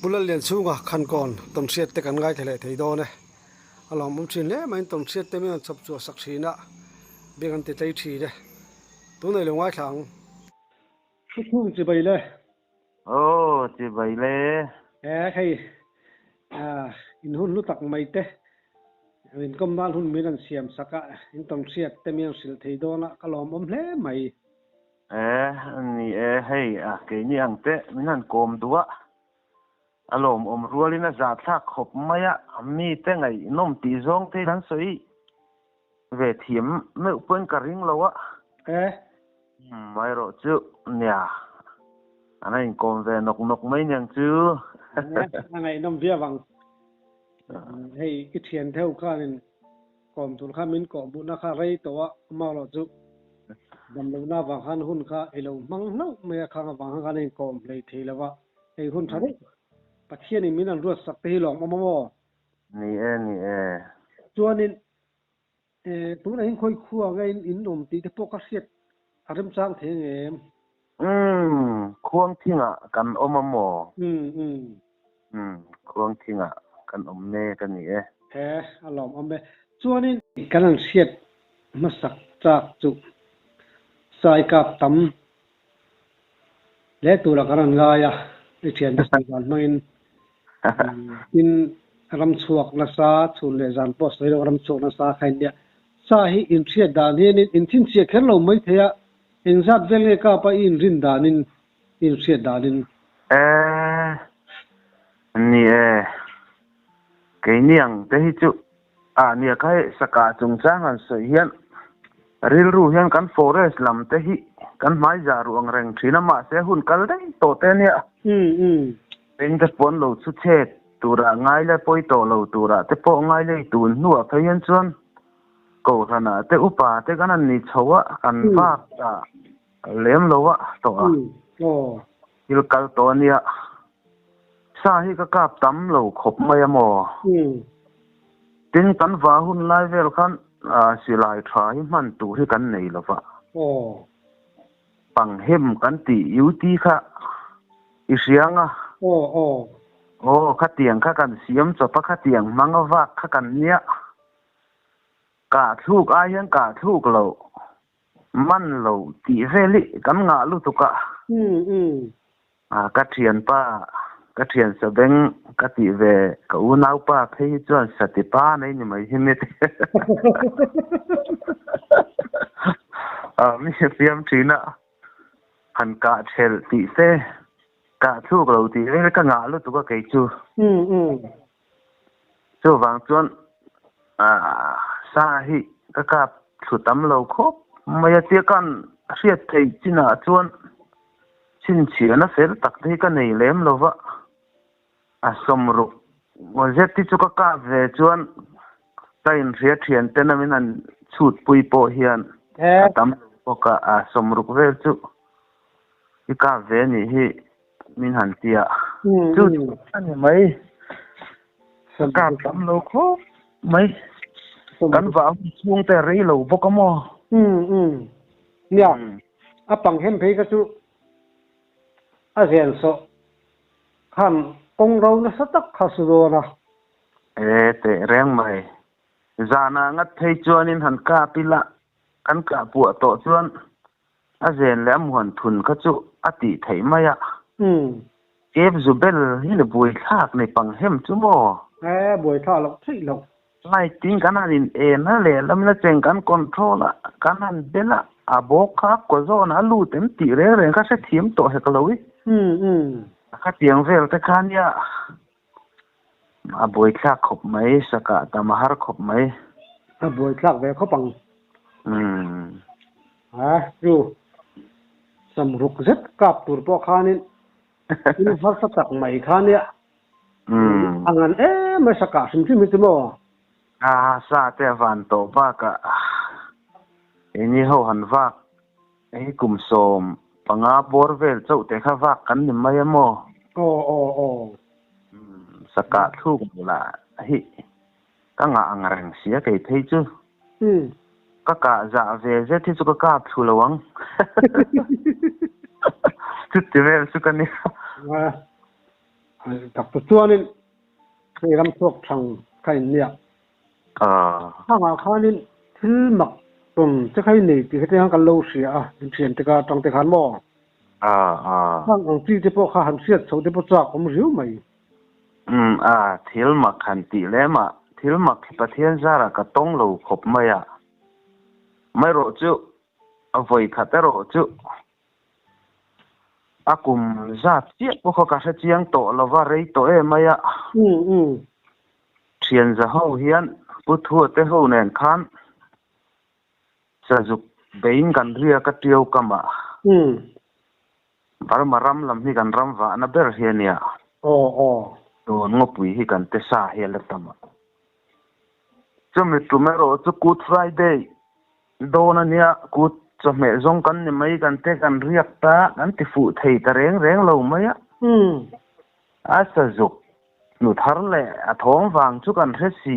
Pu Lallianchhunga Khankawn tawnhriat te kan ngaithla leh thei dawn e. A lawmawm thin hle mai tawnhriat te min rawn chhawp chhuah sak thin a, biak an ti tlei thin e. Tunah i lo ngaithla ang. Thu chhung chibai le. Aw chibai le. E hei in hun hlu tak mai te min kawm nan hun min rawn siam sak a, in tawnhriat te min rawn hrilh thei dawn a, ka lawmawm hle mai. E, ni e, hei a keini ang te min han kawm duh a, a lawmawm rualin a zahthlak khawp mai a, mite ngaihnawm tih zawng te hi an sawi ve thiam meuh pawhin ka ring lo a. E. Amaherawh chu nia, an a inkawm ve nawk nawk mai niang chu. E, a ngaihnawm viau ang. Hei i thian deuh khanin Kawm tur kha min kawh hmuhna kha rei tawh a, amaherawh chu damlohna avang khan hun kha i lo hmang hlauh mai a, khang avang khan kan inkawm hlei thei lo va, hei hun tha deuh Pathianin min an ruatsak te hi lawm awm a maw? Ni e, ni e. Chuanin tunah hian khawi khua nge in awm tih te pawh ka hriat a remchang thei ang em? Umm, Khuangthingah kan awm a maw? Umm, umm. Umm, Khuangthingah kan awm mek a ni e. He, a lawmawm e. Chuanin kan han hriat hmasak chak chu Saikap tam hle tura kan rawn ngai a, i thiante sawi dan hmangin tin ram chhuak nasa, chhun leh zan pawh sawi lo ram chhuak nasa kha in nia. Sa hi inhriat dan hianin inthinchhiah kher lo mai thei a, Engzat vel nge kap a i inrin danin, i inhriat danin? E, ni e. Keini ang te hi chu ah nia kha hei sakah chungchang han sawi hian rilru hian kan forest lam te hi kan hmaiza ruh ang reng thin a, mahse hun kal daih tawh te ania. Eng te pawn lo chu chhet turah ngai la pawi tawh lo turah te pawh ngai lei tun hnuah phei hian chuan Kohhranah te upa te kan han ni chho a, kan vak ta lem lo a tawh a, thil kal tawh a nia. Sa hi ka kap tam lo khawp mai a maw? Tin, kan va hun lai vel khan silai tha hi hman tur hi kan nei lo va. Panghem kan tih UT kha i hria ang a? Aw, khatiang kha kan siam chawp a, khatiang hmang a vak kha kan nia. Kah thluk ai hian kah thluk lo, man lo tih vel hi kan ngah lutuk a. Ka thianpa, ka thian sabeng ka tih ve ka unaupa phei hi chuan satipa nei ni mai hi mi te. Mi fiam thin a, han kah thelh tih te, kah thluk lo tih vel ka ngah lutuk a kei chu. Chuvang chuan sa hi ka kap thlu tam lo khawp mai a, tia kan hriat theih chinah chuan chhinchhiahna fel tak te hi ka nei lem lo va, a sawmruk zet hi chu ka kap ve chuan ka inhria thian ten a min han chhutpui pawh hian a tam lo bawk a, a sawmruk vel chu i kap ve a nih hi. Min han ti a, chu chu a ni mai. Ka kap tam lo khawp mai. Kan vah hun chhung te rei lo bawk a maw? Nia, a pang hem phei kha chu a zen sawh khan kawng ro nasa tak kha su dawn a. E teh reng mai. Zanah ngat phei chuanin han kap ila, kan kah puah tawh chuan A zen leh a muan thun kha chu a tih theih mai a. Kep zu bel hi le buaithlak nei pang hem chu maw? E, buaithlak loh theih loh. Light in kan han in en a lehlam in a cheng kan control a, kan han bel a, a bawk kha a kaw zawn a lut em tih reng reng kha hrethiam tawh hek lo i. A khatiang vel te kha nia a buaithlak khawp mai, sakah tam a har khawp mai. A buaithlak ve khawp ang. A chu samruk zet kap tur pawh khanin thil harsa tak mai kha nia a ngan em mai sakah hrim hrim hi chu maw? A sa te a van tawh bakah keini ho han vak hei kum 15 bawr vel chauh te kha vak kan ni mai a maw? Aw aw aw. Sakah thluk bulah hi Ka ngah ang reng sia kei phei chu. Ka kah zah ve zet hi chu ka kap thlu lo ang. Chuti vel chu ka nia. Tak chu chuanin hei ram chhuak thang kha in nia. Khangah khanin thil mak tawn che kha i nei tih hetiang khan kan lo hria a, in thian te kha atang te khan maw? Khang ang chi te pawh kha han hriat chhoh te pawh chak awm riau mai. Umm a, thil mak han tih lem a, thil mak hi Pathian zarah ka tawng lo khawp mai a. Mai rawh chu, a vawi khat erawh chu A kum zat chiah pawh kha ka hre chiang tawh lo va, rei tawh em mai a. Thian za ho hian Pu Thua te ho nen khan sazuk beiin kan riak a Tiau kamah. Burma ram lam hi kan ram vahna ber hi a nia. Tun ngawpui hi kan te sa hi a la tam a. Chumi tum erawh chu Good Friday Dawn a nia, kut chawhmeh zawng kan ni mai, kan te kan riak ta, kan ti fuh thei ta reng reng lo mai a. A sazuk hnu thar leh a thawm vang chu kan hre si.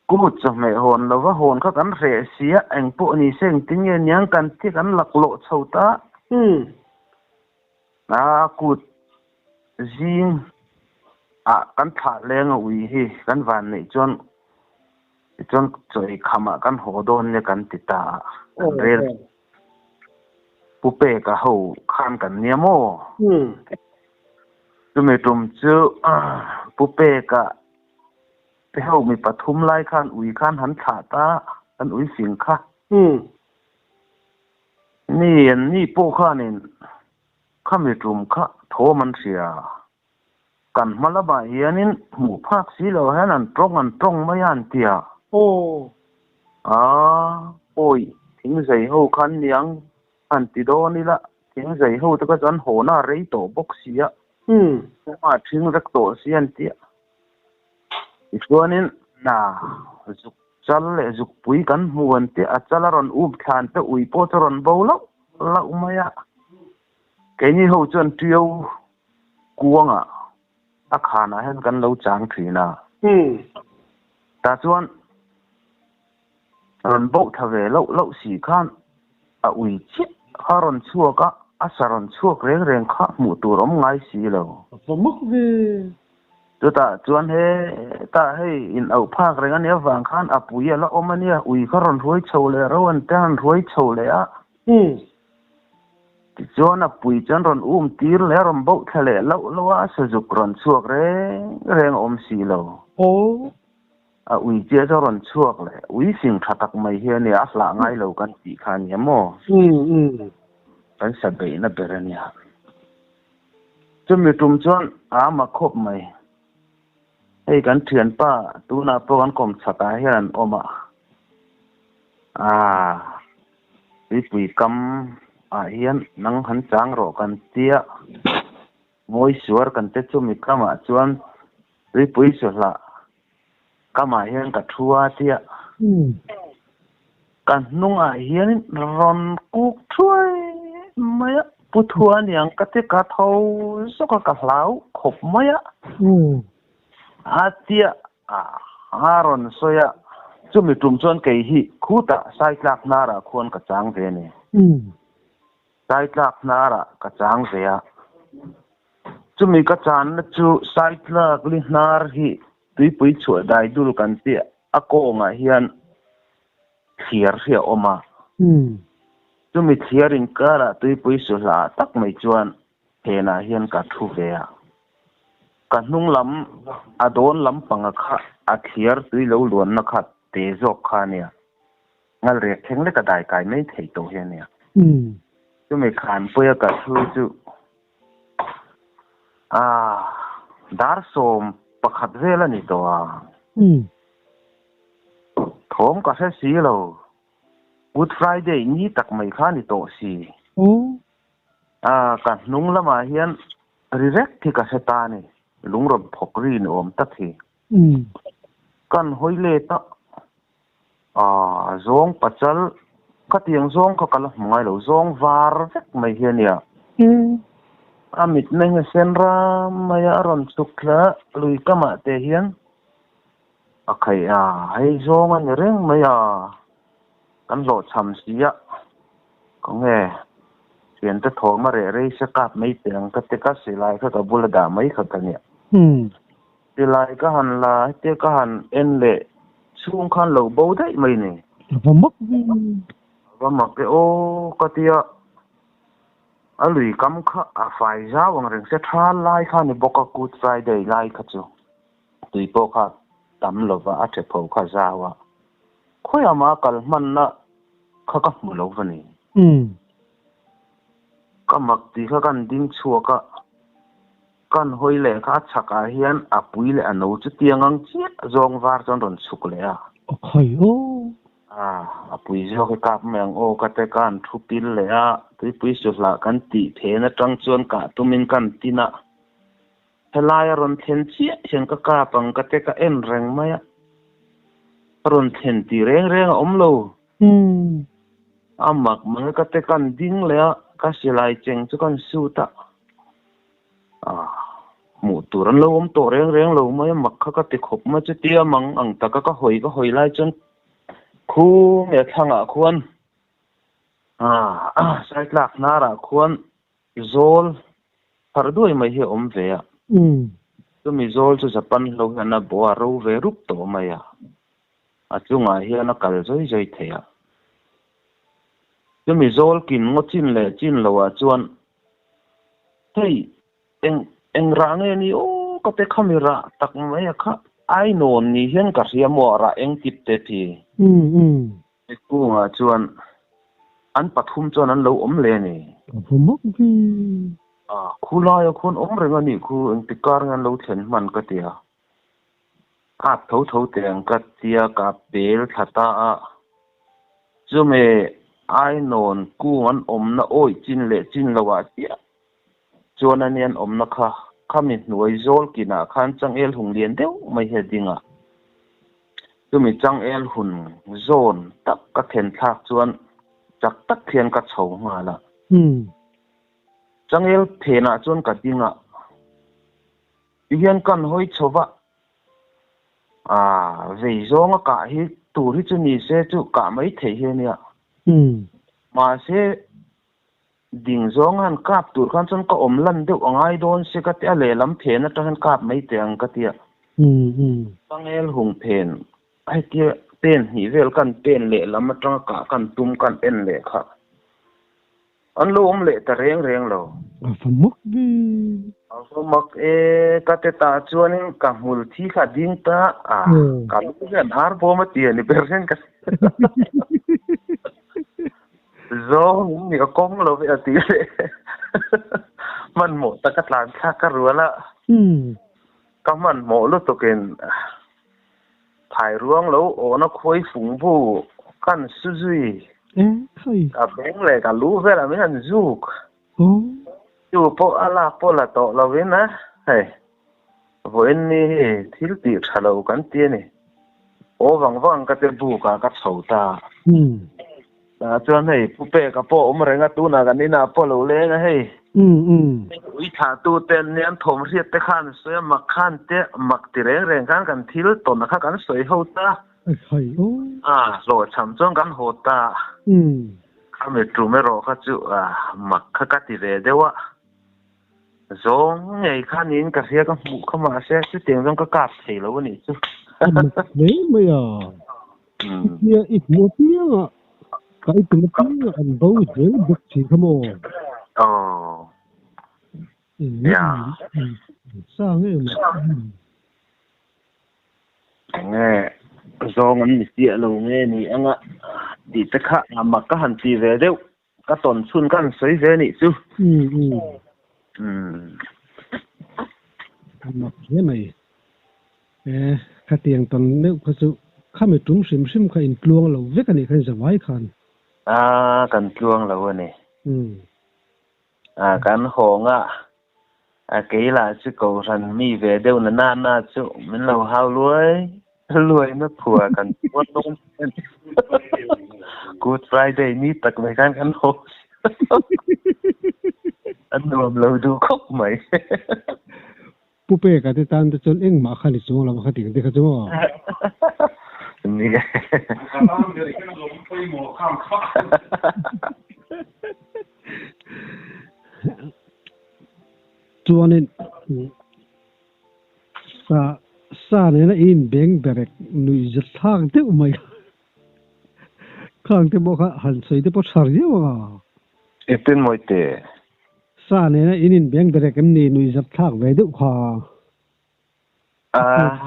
Kut chawhmeh hawn lova hawn kha kan hreh si a, eng pawh ni se engtin nge niang kan ti kan laklawh chho ta. A kut zing ah kan thlah leng a ui hi kan van neih chuan tichuan chawi kham ah kan haw dawn nia kan ti ta a, kan rel Pu Peka ho khan kan nia maw? Chumi tum chu Pu Peka te ho mi pathum lai khan ui khan han thlah ta, kan ui fing kha. Ni, an ni pawh khanin khami tum kha thawm an hria. Kan hma lamah hianin hmuh phak si lo hian an tawng an tawng mai a an ti a. Aw. A, pawi thingzei ho khan niang han ti dawn ila, thingzei ho te kha chuan hawna a rei tawh bawk si a. Kawngah ṭhing vek tawh si an ti a. Tichuanin, na, zuk chal leh zukpui kan hmu an ti a, chal a rawn up thlan te ui pawh chu a rawn bo lauh lauh mai a. Keini ho chuan Ṭiau kuangah a khanah hian kan lo chang ṭhin a. Tah chuan rawn boh thla ve lauh lauh si khan a ui chiah kha a rawn chhuak a, a sa rawn chhuak reng reng kha hmuh tur awm ngai si lo. A va mak ve. Chutah chuan hetah hei in auh phak reng a nih avang khan a pui a la awm a nia, ui kha rawn hruai chho leh ro an te an hruai chho leh a. Tichuan a pui chuan rawn um tir leh a rawn boh thla leh lauh lauh a, a sazuk rawn chhuak reng reng a awm si lo. A ui chiah chu a rawn chhuak leh ui fing tha tak mai hi a nia, a hlah ngai lo kan tih kha a nia maw? Kan sa beihna ber a nia. Chumi tum chuan a ama khawp mai. Hei kan thianpa tunah pawh kan kawm chhakah hian an awm a. Aaa tuipui kam ah hian nang han chang rawh kan tia mawi suar kan te chumi kamah chuan Tuipui suhlah kamah hian ka thu a tia ka hnungah hian rawn kuk thuai mai a, Pu Thua niang ka ti ka tho zawk a ka hlau khawp mai a, a tia a rawn sawi a, chumi tum chuan kei hi khutah Saitlak hnarah khuan ka chang ve a ni. Saitlak hnarah ka chang ve a. Chumi ka channa chu Saitlak li hnar hi tuipui chhuah dai dul kan tih a kawngah hian thliar hi a awm a. Chumi thliar inkarah tuipui suhla tak mai chuan phenah hian ka thu ve a. Ka hnung lam a dawn lampanga kha a thliar tui lo luanna kha te zawk kha a nia. Ngal riak thleng lek a dai kai mai thei tawh hi a nia. Chumi khanpuia ka thu chu ah dar 11 vel a ni tawh a. Thawm ka hre si lo. Good Friday ni tak mai kha a ni tawh si. Ah ka hnung lamah hian ri rek hi ka hre ta a ni. Lung rawn phawk ri ni awm tak hi. Kan hawi let a. Aaa zawng pachal khatiang zawng kha ka la hmu ngai lo zawng var vek mai hi a nia. A mitna hi a sen ram mai a a rawn chhuk thla lui kamah te hian a khaih a hei zawng a ni reng mai a kan hlawhchham si a khawnge. Thiante thawm a reh rei se kap mai teh ang ka ti ka silai kha ka bula dah mai kha ka nia. Silai ka han la hetia ka han en leh chhung khan lo bo daih mai ni. A va mak ve. A va mak e aw ka tia a lui kam kha a fai zau ang reng se tha lai kha ni bawk a Good Friday lai kha chu tui pawh kha tam lova a the pho kha zau a khawiah mah a kal hmanna kha ka hmu lo va ni. Ka mak tih kha kan ding chhuak a, kan hawi leh kha a chhakah hian a pui leh a no chu tiang ang chiah zawng var chuan rawn chhuk leh a. Aw khai aw. A, a pui zawk hi kap mai ang aw ka te ka han thu pil leh a, tuipui suhlah kan tih phen atang chuan kah tumin kan tin a, helai a rawn thlen chiah hian ka kap ang ka te ka en reng mai a, a rawn thlen tih reng reng a awm lo. A mak mai ka te kan ding leh a, ka silai cheng chu kan sut a, hmuh tur an lo awm tawh reng reng lo mai a, mak kha ka ti khawp mai chutia mang ang taka ka hawi ka hawi lai chuan khu nge thlangah khuan saitlak hnarah khuan Zawl phar duai mai hi a awm ve a. Chumi zawl chu Japan hlo hian a bawh a ro ve rup tawh mai a. A chungah hian a kal zawi zawi thei a. Chumi zawl kin ngaw chin leh chin loah chuan hei eng eng rah nge ni aw ka te khami rah tak mai a kha ainawn ni hian ka hria maw rah eng tip te thi. Kungah chuan an pathum chuan an lo awm leh a ni. Ka va mak ve. A, khulaia khuan awm reng a nih khu, engti kar nge an lo thlen hman ka ti a. Kap tho tho teh ang ka tia ka pel thla ta a. Chumi ainawn kung an awmna awih chin leh chin loah chiah chuan a nia an awmna kha, khami hnuai zawl kinah khan changel hung lian deuh mai hi a ding a. Chumi changel hun zawn tak ka then thlak chuan chak tak hian ka chho nghal a. Changel phenah chuan ka ding a, tihian kan hawi chho va, Aaa, vei zawnga kah hi tur hi chu ni se chu kah mai theih hi a nia. Mahse, Ding zawng han kap tur khan chuan ka awm lan deuh a ngai dawn se ka ti a, lehlam phen atang hian kap mai teh ang ka ti a. Pangel hung phen hetia pen hnih vel kan pen lehlam atanga kah kan tum kan en leh kha an lo awm leh ta reng reng lo. A va mak ve. A va mak e, ka ti ta chuanin ka hmul thi kha ding ta a, ka lu hian ar bawm a ti a ni ber hian ka Zawng in nih a kawng lo ve a ti leh hmanhmawh taka tlan thlak ka rual a, ka hmanhmawh lutukin phai ruang lo awhna khuai fung bu kan su zui ka beng leh ka lu velah min han zuk chu pawh a lak pawh la tawh lovin a hei vawiin ni hi thil tih tha lo kan ti a ni. Aw vang vang ka te buk ah ka chho ta. Tah chuan hei Pu Peka pawh awm reng a tunah kan inah pawh lo leng a hei. Ui thlah tu te an nia an thawm hriat te khan sawi a mak khan te mak ti reng reng khan kan thil tawn kha kan sawi ho ta. A hlawhchham chuan kan haw ta. Ka mitrum erawh kha chu mak kha ka ti ve deuh a. Zawng ngei kha niin ka hria ka hmuh kha mahse chutiang zawng ka kap thei lo a nih chu. A mak hle mai a. Nia i hmuh apiang a, ka i tum apiang a an bo zel bawk thin kha maw? Aw. Nia. Sa nge maw? Enge zawng an ni chiah lo nge ni anga tih te kha a mak ka han ti ve deuh. Ka tawn chhun ka han sawi ve anih chu. Umm. A mak hle mai. E, khatiang tawn deuh kha chu khami tum hrim hrim kha in tluang lo vek anih khan zavai khan. A, kan tluang lo a ni. Umm. A, kan hawng a, a kei lah chu kohhran mi ve deuh na na na chu min lo hau luai luai na phua kan tuar dawn a ni. Good Friday ni tak mai khan kan haw a nuam lo duh khawp mai. Pu Peka te tan te chuan engmah kha ni chuang lo a kha ting te kha chu maw? Ni e. Chuanin sa sa nena i inbeng berek nuih zet thlak deuh mai kha. Khang te pawh kha han sawi te pawh tha riau ang a. Engtin mawi te? Sa nena in inbeng berek em ni nuih zat thlak ve deuh kha. A.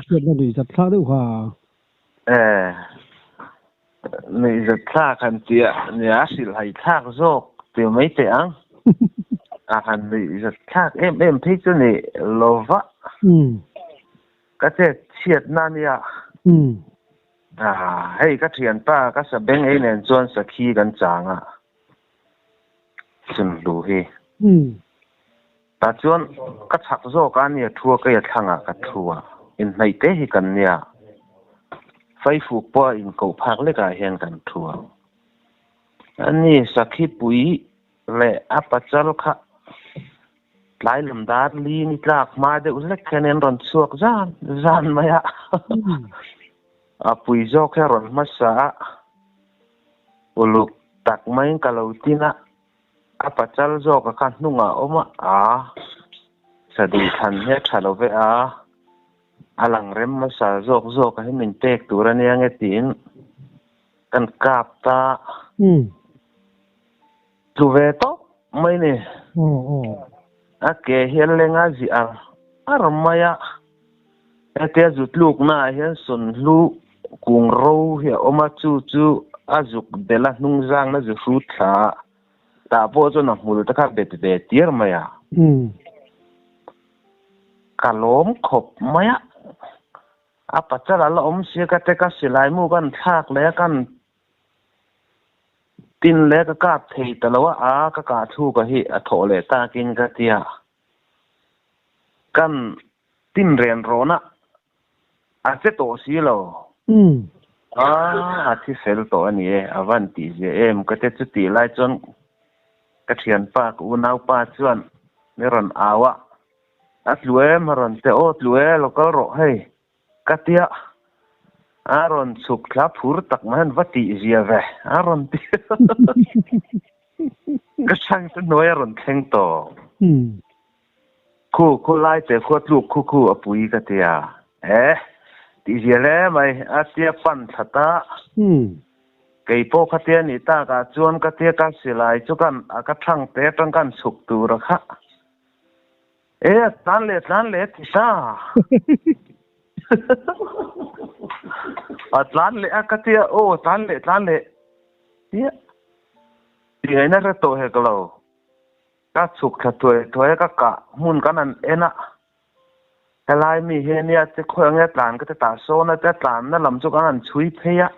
Hriatna nuih zat thlak deuh kha. E. Nuih zat thlak han tih a, nia hrilh hai thlak zawk ti mai teh ang. A han nuih zat thlak em em phei chu ni lova. Ka chet chhiatna nia. A, hei ka thianpa ka sa beng ei nen chuan sakhi kan chang a, Sunhlu hi. Tah chuan ka chhak zawk a nia thu a kei a thlangah ka thu a, inhnaih te hi kan nia. Faifuk pawh a inkoh phak lekah hian kan thu a. Ani sakhi pui leh a pachal kha tlai lam dar li ni tlak hma deuh hlek hian an rawn chhuak zan zan mai a. A pui zawk hi a rawn hmasa a, uluk tak maiin ka lo tin a. A pachal zawk a kha hnungah a awm a, a sa duh thlan hi a tha lo ve a, a lang rem hmasa zawk zawk a hi min pek tur a nia nge tiin kan kap ta tlu ve tawp mai ni. A ke hi a leng a zi ar ar mai a, hetia zu tlukna ah hian sawnhlu kung ro hi a awm a, chu chu a zuk bel a hnung zangna zu hrut thla a, tah pawh chuan a hmul te kha bet ve tir mai a. Ka lawm khawp mai a, a pachal a la awm sia ka te ka silai mu kan thlak leh a kan tin leh ka kap thei ta lo a, a ka kah thluk a hi a thawh leh takin ka tia. Kan tin ren rawn a, a che tawh si lo. A, a thi fel tawh a ni e, a van tih zia em ka te chutih lai chuan ka thianpa, ka unaupa chuan mi rawn au a, a tlu em a rawn ti, aw tlu e, lo kal rawh hei. Ka tia, a rawn chhuk thla phur tak mai an va tih zia ve, a rawn ti. Ka chhang chu hnuai a rawn thleng tawh. Khu khu lai te khua tluk khu khu a pui ka tia. Eh, tih zia hle mai, a tia pan thla ta. Kei pawh kha tia nih takah chuan ka tia ka silai chu kan a ka thang te atang kan chhuk tur a kha. E, a tlan leh tlan leh ti sa. A tlan leh a ka tia, aw tlan leh tlan leh tia. Ti ngaihna hre tawh hek lo. Ka chhuk thla thuai thuai a, ka kah hmun kan han en a. Helai mi hi ania che khawi ange tlan ka ti tah sawn a, tia tlanna lam chu kan han chhui phei a.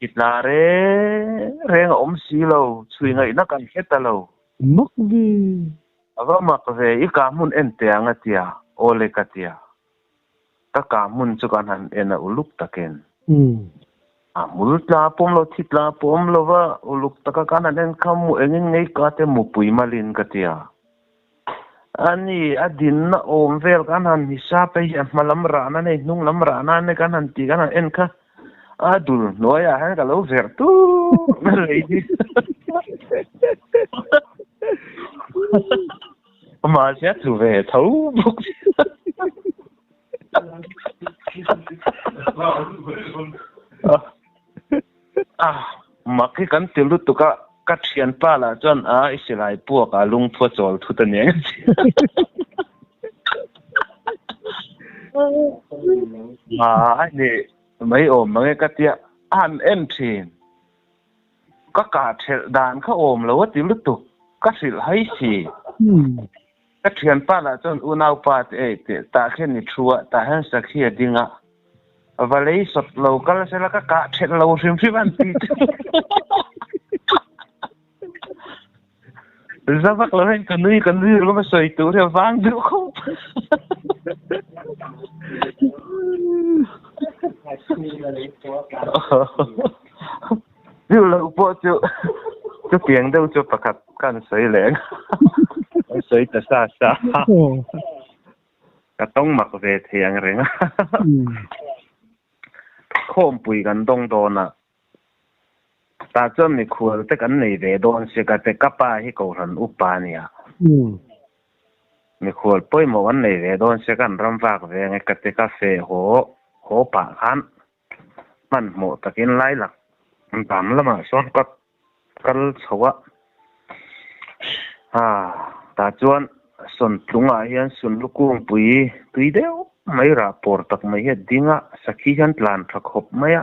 I tla reng reng a awm si lo, chhui ngaihna kan hre ta lo. Mak ve. A va mak ve, i kah hmun en teh ang a tia, aw le ka tia. Ka kah hmun chu kan han en a uluk takin. A hmul tla pawm lo, thi tla pawm lo va, uluk taka kan han en kha mu engin ngei ka te mupui malin ka tia. Ani, a dinna awm vel kan han hisap hei hi a hma lam rahna nei, hnung lam rahna nei kan han tih kan han en kha a dul hnuaiah hian ka lo verh tur na lei hi. Mahse a tlu ve tho bawk. Mak hi kan ti lutuk a, ka thianpa lah chuan a i silai puak a lungphua chawl thut a nia nge. A ni mai awm mang e ka tia a han en thin. Ka kah thelh dan kha awm lo a ti lutuk, ka hrilh hai si. Ka thianpa lah chuan unaupa te ei teh tah khian i thu a, tah hian sakhi a ding a, va lei sawt lo kal sela ka kah thelh lo hrim hrim an ti chu. Za vak lo hian ka nui ka nui ringawt a sawi tur hi a vang deuh khawp. Chu lo pawh chu chutiang deuh chu pakhat khan sawi leh ang. An sawi ta sa sa. Ka tawng mak ve thei ang reng a. Khawmpui kan dawng dawn a. Tah chuan mikhual te kan nei ve dawn si ka te ka pa hi kohhran upa a nia. Mikhual pawimawh kan nei ve dawn se kan ram vak ve ange ka ti ka feh haw haw pah khan hmanhmawh takin lailak dam lamah sawn ka kal chho a. Haa tah chuan Sawntlungah hian Sunlu kungpui tui deuh mai rah pawr tak mai hi a ding a, sakhi hian tlan tha khawp mai a.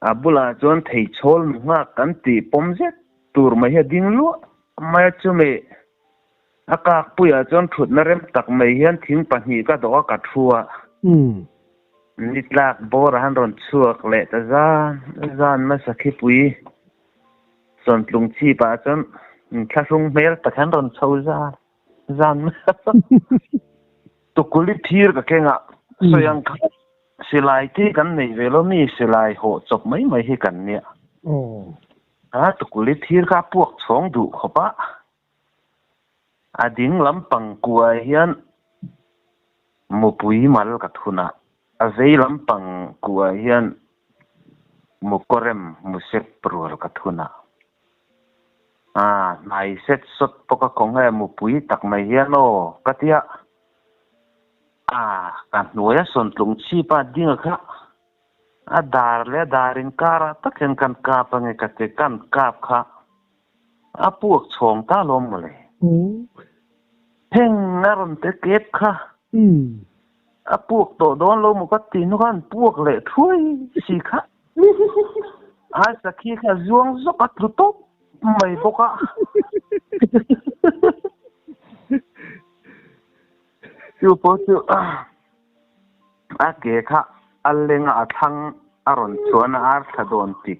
A bulah chuan theichhawl nu nghak kan tih pawm zet tur mai hi a ding luah mai a, chumi a kak puiah chuan thutna rem tak mai hian thing pahnih ka dawh a, ka thu a. Ni tlak bawr a han rawn chhuak leh ta zan zan hmasa khipui sawntlung chhipah chuan thlahrung hmel tak hian rawn chho zan zan mai a. Tukuli phir ka keng a, sawi ang kha Silai te kan nei ve lo mi silai hawh chawp mai mai hi kan nia. A tukuli thir kha a puak chhawng duh khawp a, a ding lampang kuai hian mupui mal ka thun a, a vei lampang kuai hian mukawrem musep rual ka thun a. A hnai set sawt pawh ka kawng e mupui tak mai hian aw ka tia. A, ka hnuaia sawntlung chhipa dinga kha a dar leh a dar inkarah tak hian kan kap ange ka ti, kan kap kha a puak chhawng ta alawm mawle. Heng a rawn te kep kha a puak tawh dawn lo maw ka ti hnu khan puak leh thuai si kha a sakhi kha zuang zawk a tlu tawp mai bawk a. Chu pawh chu a ke kha a leng a, a thlang a rawn chuan a ar thla dawn tik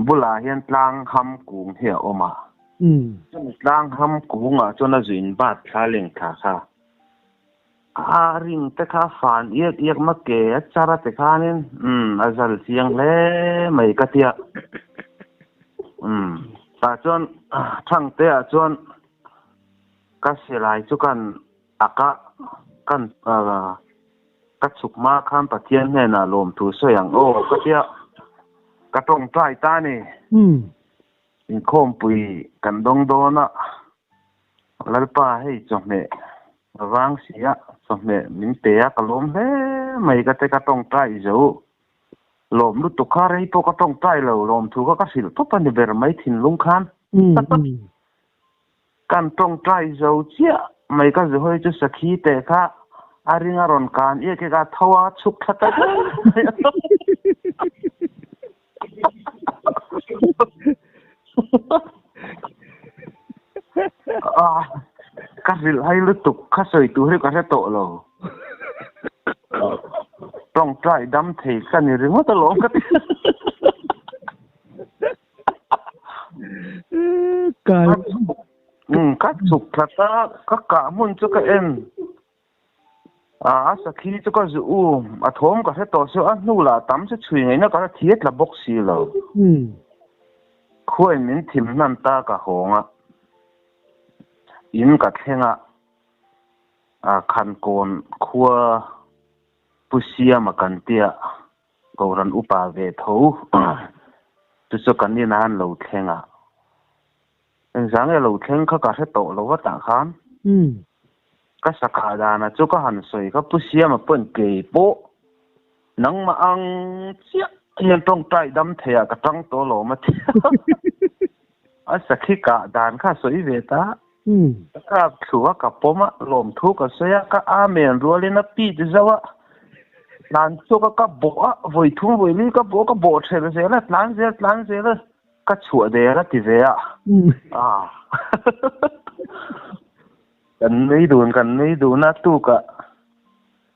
bulah hian tlang ham kung hi a awm a. Chumi tlang ham kungah chuan a zu in bat thla leng thla kha a ring te kha fan iak iak ma ke a char a ti khanin a zal chiang hle mai ka tia. Tah chuan Thangte ah chuan Ka silai chu kan ak a, kan ka chhuk hma khan Pathian hnenah lawmthu sawi ang aw ka tia ka tawngtai ta a ni. Inkhawmpui kan dawng dawn a, Lalpa hei chawhmeh vang si a, chawhmeh min pe a ka lawm hle mai ka ti ka tawngtai zo. Lawm lutuk kha rei pawh ka tawngtai lo, lawmthu kha ka hrilh tawp a ni ber mai thinlung khan. Kan tawngtai zo chiah mai ka zuhawi chu sakhi teh kha a ring a rawn kan iak iak a, tho a chhuk thla ta daih mai a. Ka hrilh hai lutuk kha sawi tur hi ka hre tawh lo. Tawngtai dam thei ka ni ringawt alawm ka ti. Kai. Ka chhuk thla ta, ka kah hmun chu ka en. A sakhi chu ka zu u, a thawm ka hre tawh chu a hnu lah tam chu chhui ngaihna ka thi a tla bawk si lo. Khuain min thim hnan ta ka hawng a, in ka thleng a, Khankawn khua Pu Siama kan tia Kohhran upa ve tho chu chu kan inah an lo thleng a, engzah nge lo thleng kha ka hre tawh lo va tah khan ka sakah danah chu ka han sawi kha Pu Siama pawhin kei pawh nangmah ang chiah hian tawngtai dam theiah ka tang tawh alawm a ti a, a sakhi kah dan kha a sawi ve ta. Ka kap thlu a, ka pawm a, lawmthu ka sawi a, ka amen rualin a pit zauh a, tlan chhuak a, ka bawh a, vawi thum vawi li ka bawh a, ka bawh ṭhelh zel a, tlan zel tlan zel a, ka chhuah der a ti ve a. Kan nui dun kan nui dun a, tukah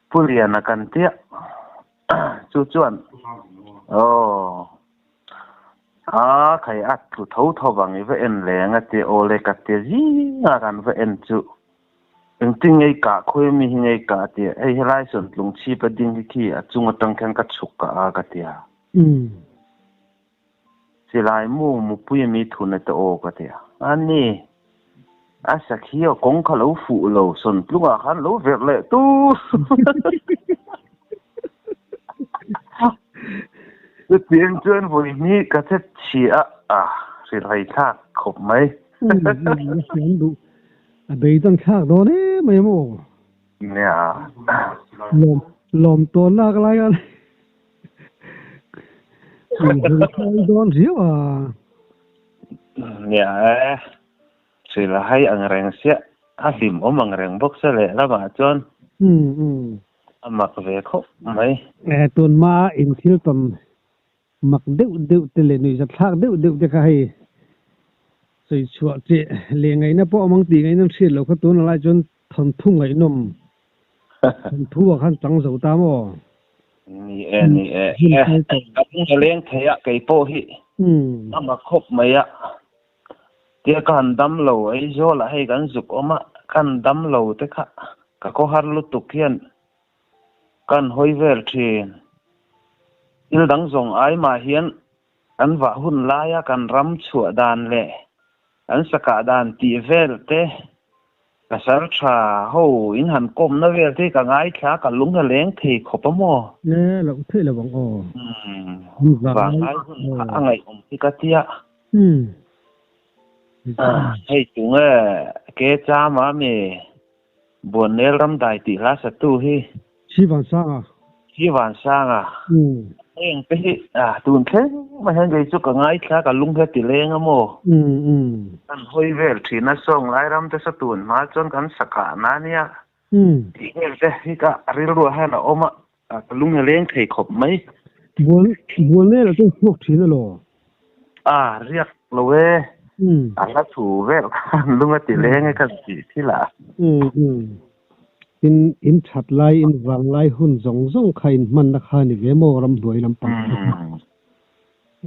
Pu Liana kan tia chu chuan aw. A khai a tlu tho tho vang i va en leng a ti aw le ka ti zing a kan va en chu engtin ngei kah khawi mi hi ngei kah a ti hei helai sawn tlung chhip a ding hi khi a chung atang khian ka chhuk kah a ka ti a silai mu mupui mi thun a ti aw ka ti a ani a sakhi aw kawng kha lo fuh lo sawn tlungah khan lo verh leh tur. Chutiang chuan vawi hnih ka che chhi a, a hrilhai thlak khawp mai. Hriam duh. A beidawn thlak dawn em mai maw? Nia. Lawm lawm tawn lak lai khan in dawn riau a. Nia e. Thil a hai ang reng sia, a hlim awm ang reng bawk sia lehlamah chuan a mak ve khawp mai. E tunhma in thil tawn mak deuh deuh te leh nuihzathlak deuh deuh te kha hei sawi chhuah che leh ngaihna pawh awm ang tih ngaihna an hriat loh kha tuna lai chuan thawnthu ngaihnawm thawnthu ah khan chang zo ta maw? Ni e, ni e. Ka lung a leng thei a kei pawh hi a mak khawp mai a. Tia ka han dam lo Aizawl ah hei kan zuk awm a, ka han dam lo te kha ka khawhar lutuk hian ka han hawi vel thin. Thil dang zawng ai mah hian kan vah hun laia kan ram chhuah dan leh kan sakah dan tih vel te Pasal tha ho in han kawmna vel te hi ka ngaithla ka lung a leng thei khawp a maw? E loh theih lo ang aw. Umm vanglai hun kha a ngaihawm hi ka tia. Hei tunge ke chama mi Buannel Ramdai tih hla satu hi. Sivansanga. Sivansanga. Heng te hi tun thleng mai hian kei chu ka ngaithla ka lung hi a ti leng a maw? Kan hawi vel thin a sawng lai ram te sa tun hma chuan kan sa kah na nia tih vel te hi ka rilruah hian a awm a, ka lung hi a leng thei khawp mai. Bual Bualnel ah chuan chhuak thin alaw? A riak lo e, a hla thu vel khan lung a ti leng e ka tih thil ah. Tin, in that lai, in vang lai hun zawng zawng kha in hmanna kha ni ve maw ramhnuai lampang te kha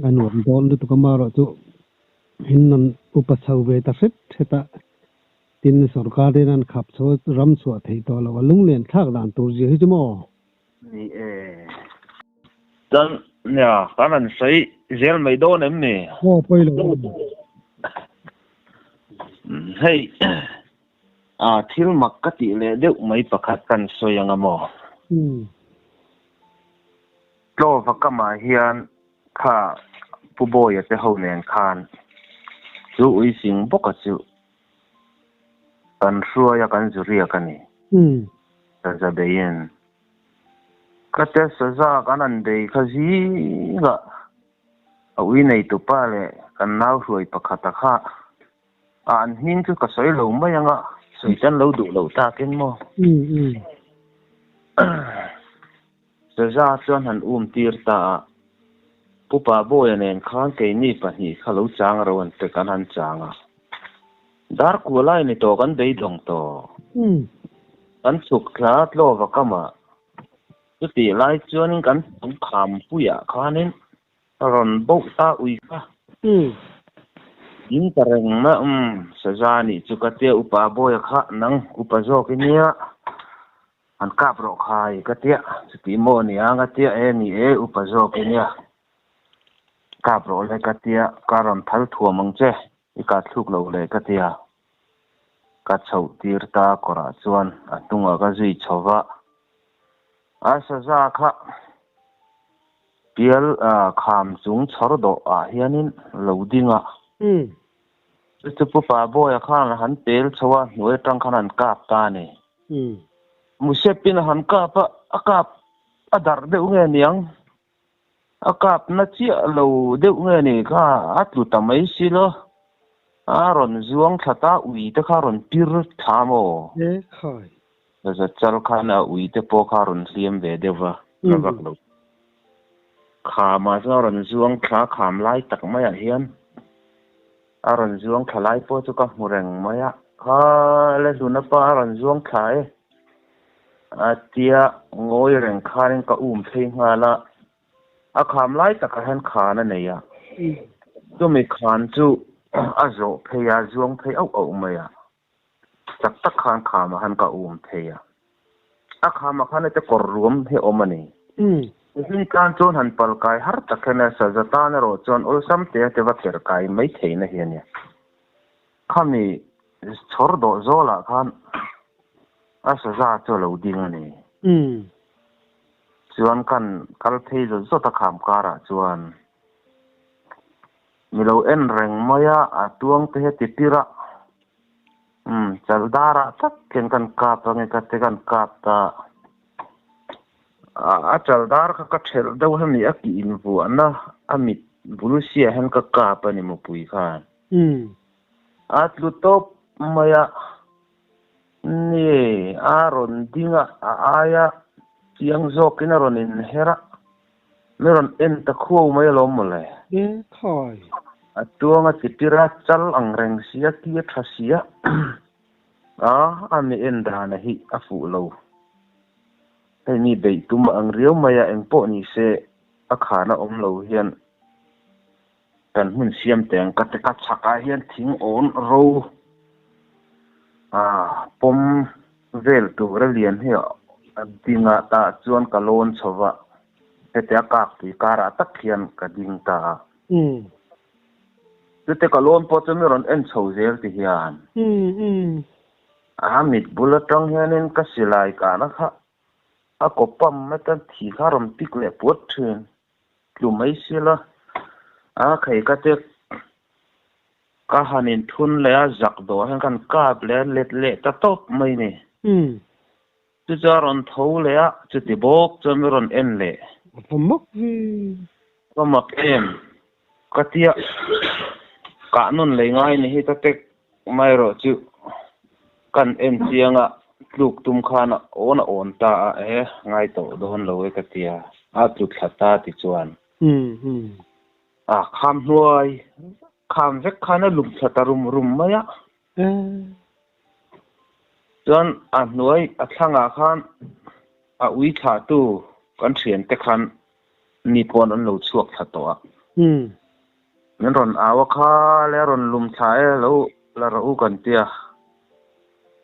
a nuam dawn lutuk a marawh chu in rawn upa chho ve ta hret hret a, tin sorkar ten an khap chho a ram chhuah theih tawh loh a lunglen thlak dan tur zia hi chu maw? Ni e. Chuan nia kan rawn sawi zel mai dawn em ni? Aw pawi lo. Hei. A thil mak ka tih leh deuh mai pakhat kan sawi ang a maw? Tlawva kamah hian kha Pu Bawia te ho nen khan chu uising bawka chu kan hruai a kan zu riak a ni. Saza beiin ka te saza kan han bei kha zingah a ui neitupa leh kan nau hruai pakhata kha A an hming chu ka sawi lo mai ang a, sawi tan lo duh lo takin maw? Saza chuan han um tir ta a, Pu Pabawia nen khan keini pahnih kha lo chang ro an pe kan han chang a, dar kua lai ni tawh kan beidawng tawh. Kan chhuk thla tlawva kamah chutih lai chuanin kan hnung kham puiah khanin Ka rawn boh ta ui kha. In ka reng na umm saza nih chu ka tia upa bawia kha nang upa zawk i nia han kap rawh khai ka tia chuti maw nia ka tia e ni e upa zawk i nia kap rawh le ka tia ka rawn thal thuam ang che i kah thluk lo le ka tia ka chhoh tir ta kawrah chuan a hnungah ka zui chho va a saza kha Pial kham chung chhawr dawh ah hianin lo ding a. Chu chu Pu Pabawia khan a han pel chho a, hnuai atang khan an kap ta a ni. Musepin a han kap a, a kap a darh deuh nge niang? A kap na chiah lo deuh nge ni kha a tlu ta mai si lo. A rawn zuang thla ta, ui te kha a rawn pir thla maw? Za chal khan a ui te pawh kha a rawn hliam ve deuh va, la vak lo. Khamah chuan a rawn zuang thla kham lai tak maiah hian a rawn zuang thla lai pawh chu ka hmu reng mai a, kha le hluna pa a rawn zuang thla e a tia ngawi reng khanin ka um phei nghal a, a kham lai takah hian khan a nei a, chumi khan chu a zawh phei a, zuang phei auh auh mai a. Chak tak khan khamah khan ka um thei a, a khamah khan hete kawr ruam hi a awm a ni. Mihring tan chuan han pal kai har tak hian a saza tan erawh chuan awlsam te a te va ker kai mai theihna hi a nia. Khami chhawr dawh zawlah khan a saza chu a lo ding a ni. Chuan kan kal phei zawt zawt a kham karah chuan mi lo en reng mai a, a tuang te hi a ti pir a. Um chaldara tak ken kan kap ange ka te kan kap ta a chaldar kha ka thelh deuh hemi a ki invuahna a mit bul sia hian ka kap a ni mupui khan. A tlu tawp mai a, ni a rawn ding a, a aia chiang zawkin a rawn inher a, mi rawn en ta khuau mai alawm mawle. E khai. A tuang a chipir a, chal ang reng si a, ki a tha si a, a a mi en dan a hi a fuh lo. Hei mi beih tum a ang riau mai a, engpawh ni se a khana awm lo hian kan hmun siam teh ang ka ti ka chhakah hian thing awn ro ah pawm vel tur a lian hi a ding a tah chuan ka lawn chho va hetia kak tui karah tak hian ka ding ta a. Chute ka lawn pawh chu mi rawn en chho zel ti hian. A mit bul atang hianin ka silai kahna kha a kaw pam mai ta thi kha a rawn pik leh puat thin. Tlu mai sila a khei ka te ka han inthun leh a zak dawh hian kan kap leh a let leh ta tawp mai ni. Chu chu a rawn tho leh a, chuti bawk chuan mi rawn en leh. A va mak ve. Va mak em? Ka tia kah nawn lei ngai ni hi ka tek mai erawh chu kan en chiang a, tluk tum khan a awn a awn ta a, e ngai tawh dawn lo e ka tia, a tlu thla ta ti chuan. A kham hnuai kham vek khan a lum thla ta rum rum mai a. Chuan a hnuai a thlangah khan a ui thlahtu kan thiante khan mi pawn an lo chhuak thla tawh a. Min rawn au a kha le a rawn lum thla e lo la rawh u kan tia.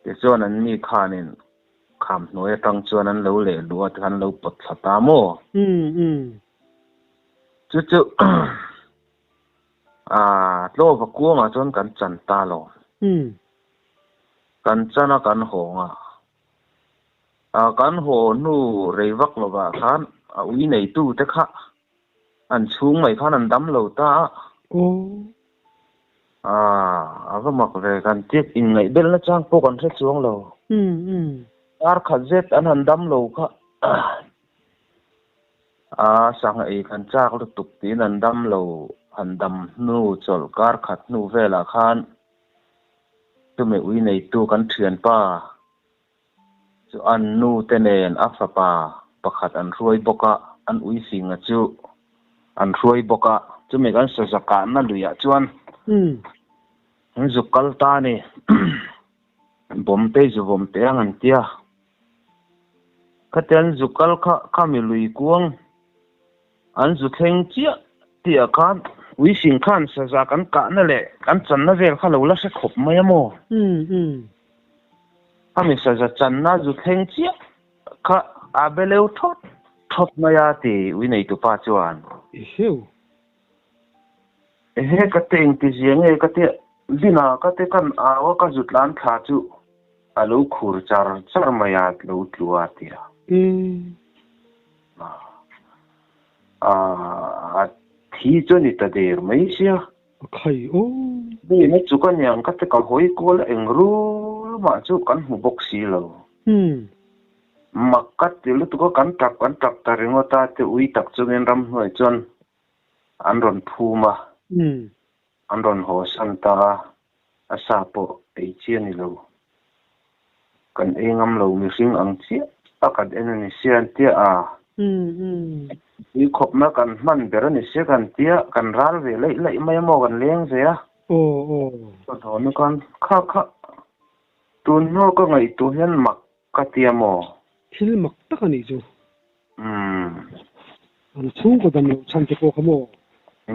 Tichuan an ni khanin kham hnuai atang chuan an lo leh luh a tikhan an lo pawt thla ta maw? Chu chu a tlawva kuangah chuan kan chan ta lo. Kan chan a kan hawng a. A kan haw hnu rei vak lovah khan a ui neitu te kha an chhung mai khan an dam lo ta a. A a va mak ve kan tia inngaihbelna chang pawh kan hre chuang lo. Kar khat zet an han dam lo kha. A sangha ei khan chak lutuk tiin an dam lo han dam hnu chawlh kar khat hnu velah khan chumi ui neitu kan thianpa chu an nu te nen a fapa pakhat an hruai bawk a, an ui singa chu an hruai bawk a, chumi kan saza kahna luiah chuan an zuk kal ta a ni. Bawmte zu vawm teh ang an tia. Khatiang zu kal kha khami lui kuang an zu thleng chiah tih ah khan uising khan saza kan kahna leh kan channa vel kha lo la hre khawp mai a maw? Khami saza channa zu thleng chiah kha a be leu thawt thawt mai a ti ui neitupa chuan. Eheu. Ehe ka te engtizia nge ka tia Bina ka te kan au a ka zu tlan thla chu a lo khur char char mai a lo tlu a tia. A thi chu a ni ta der mai sia. Khai aw. Bina chu ka niang ka te ka hawi kual a eng rul mah chu kan hmu bawk si lo. Mak ka ti lutuk a kan tap kan tap ta ringawt a te ui tak chungin ramhnuai chuan an rawn phum a, an rawn haw san ta a, a sa pawh ei chi a ni lo. Kan ei ngam lo mihring ang chiah a kan en a ni sia an tia a, tui khawpna kan hman ber a ni sia kan tia, kan ral ve laih laih mai a maw kan leng ve a. Chawhnu khan kha kha tun hnu ka ngaihtuah hian mak Ka ti a maw? Thil mak tak a nih chu. An chhungkaw dam loh chhan te pawh kha maw?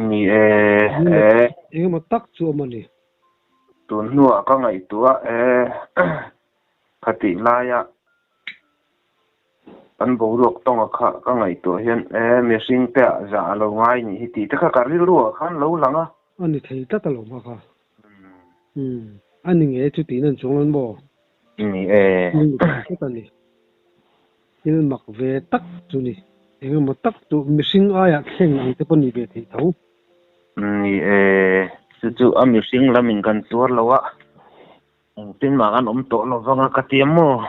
Ni e, e. Eng emaw tak chu awm a ni. Tun hnuah ka ngaihtuah e, khatih laia kan boruak tawnga kha ka ngaihtuah hian e, mihring te ah zah a lo ngai nih hi tih te kha ka rilru ah khan lo lang a. A ni thei tlat alawm kha kha. A ni nge chu tiin an chuang lo maw? Ni e. Thil a ni. Thil mak ve tak chu ni. Eng emaw tak chu mihring aiah thleng ang te pawh ni ve thei tho. Ni e. Chu chu a mihring lamin kan tuar lo a. Engtin mah kan awm tawh lo vang a ka ti a maw?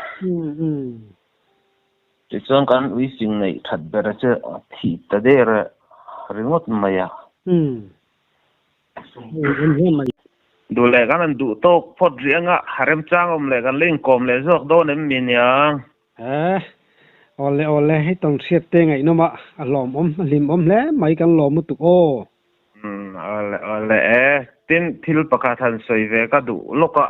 Tichuan kan uising neih that ber chu a thih ta der ringawt mai a. Duh leh kan han duh tawk phawt rih anga remchang awm leh kan la inkawm leh zawk dawn em mi niang? He, awle awle, hei tawng hriat te ngaihnawm a, a hlawmawm, a hlimawm hle mai kan lawm lutuk aw. Umm, awle awle e, tin thil pakhat han sawi ve ka duh lawk a.